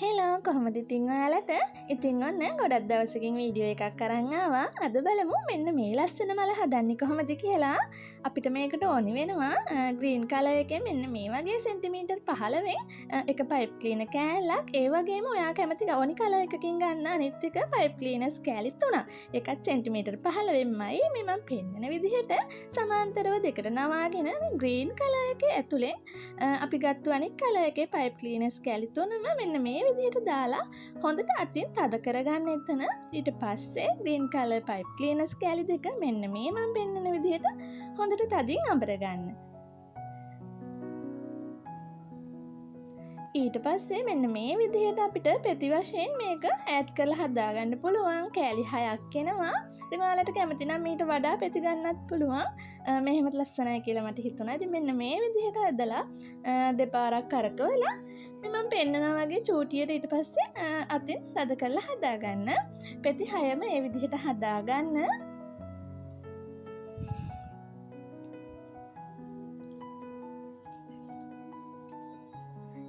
Hello, කොහොමද ඉතින් ඔයාලට? ඉතින් ඔන්න ගොඩක් දවසකින් වීඩියෝ එකක් අරන් ආවා. අද බලමු මෙන්න මේ ලස්සන මල හදන්නේ කොහොමද කියලා. අපිට මේකට ඕනි වෙනවා ග්‍රීන් කලර් එකේ මෙන්න මේ වගේ සෙන්ටිමීටර් 15න් එක පයිප් ක්ලීනර් කෑල්ලක්. ඒ වගේම ඔයා කැමති ඕනි කලර් එකකින් ගන්න අනිත් එක පයිප් ක්ලීනර්ස් කෑලි තුනක්. එකත් සෙන්ටිමීටර් 15න්මයි මේ මම පෙන්නන විදිහට සමාන්තරව දෙකට නවාගෙන මේ ග්‍රීන් කලර් එකේ ඇතුලෙන් අපි ගත්තු අනිත් කලර් එකේ පයිප් ක්ලීනර්ස් කෑලි තුනම මෙන්න මේ විදිහට දාලා හොඳට අතින් තද කරගන්න එතන. ඊට පස්සේ ග්‍රීන් කලර් පයිප් ක්ලීනර්ස් කෑලි දෙක මෙන්න මේ මම පෙන්නන විදිහට හොඳට තදින් අඹරගන්න. ඊට පස්සේ මෙන්න මේ විදිහට අපිට පෙති වශයෙන් මේක ඈඩ් කරලා හදාගන්න පුළුවන්. කෑලි 6ක් එනවා. ඉතින් ඔයාලට කැමති නම් ඊට වඩා පෙති ගන්නත් පුළුවන්. මෙහෙමත් ලස්සනයි කියලා මට හිතුණා. ඉතින් මෙන්න මේ විදිහට ඇදලා දෙපාරක් කරකවලා මේ මම පෙන්නනවා වගේ චූටියට ඊට පස්සේ අතින් තද කරලා හදාගන්න. පෙති 6ම ඒ විදිහට හදාගන්න.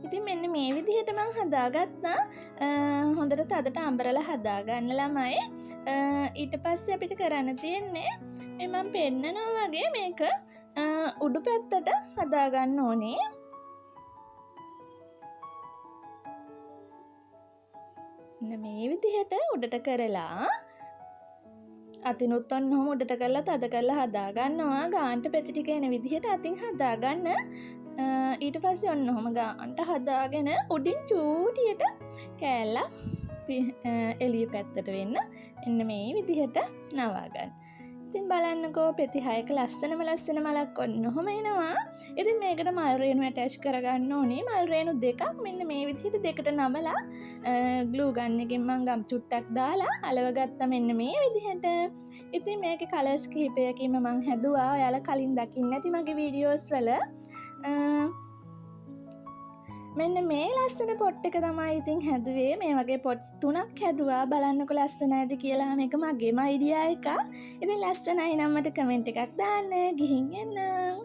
ඉතින් මෙන්න මේ විදිහට මං හදාගත්තා. හොඳට තදට අඹරලා හදාගන්න ළමයි. ඊට පස්සේ අපිට කරන්න තියෙන්නේ මේ මං පෙන්නනවා වගේ මේක උඩු පැත්තට හදාගන්න ඕනේ. මෙන්න මේ විදිහට උඩට කරලා අතිනුත් ඔන්න ඔහොම උඩට කරලා තද කරලා හදාගන්නවා. ගාන්ට පෙති ටික එන විදිහට අතින් හදාගන්න. ඊට පස්සේ ඔන්න ඔහොම ගාන්ට හදාගෙන උඩින් චූටියට කෑල්ලක් එළිය පැත්තට වෙන්න මෙන්න මේ විදිහට නවා ගන්න. ඉතින් බලන්නකෝ පෙති 6ක ලස්සනම ලස්සන මලක් ඔන්න ඔහොම එනවා. ඉතින් මේකට මල් රේණු ඇටච් කරගන්න ඕනේ. මල් රේණු දෙකක් මෙන්න මේ විදිහට දෙකට නමලා, ග්ලූ ගන් එකෙන් මං ගම් චුට්ටක් දාලා අලව ගත්තා මෙන්න මේ විදිහට. ඉතින් මේකේ කලර්ස් කිහිපයකින්ම මං හැදුවා. ඔයාලා කලින් දකින්න ඇති මගේ වීඩියෝස් වල. මෙන්න මේ ලස්සන පොට් එක තමයි ඉතින් හැදුවේ. මේ වගේ පොට්ස් තුනක් හැදුවා. බලන්නකො ලස්සනයිද කියලා. මේක මගේම අයිඩියා එකක්. ඉතින් ලස්සනයි නම් මට කමෙන්ට් එකක් දාන්න. ගිහින් එන්නම්.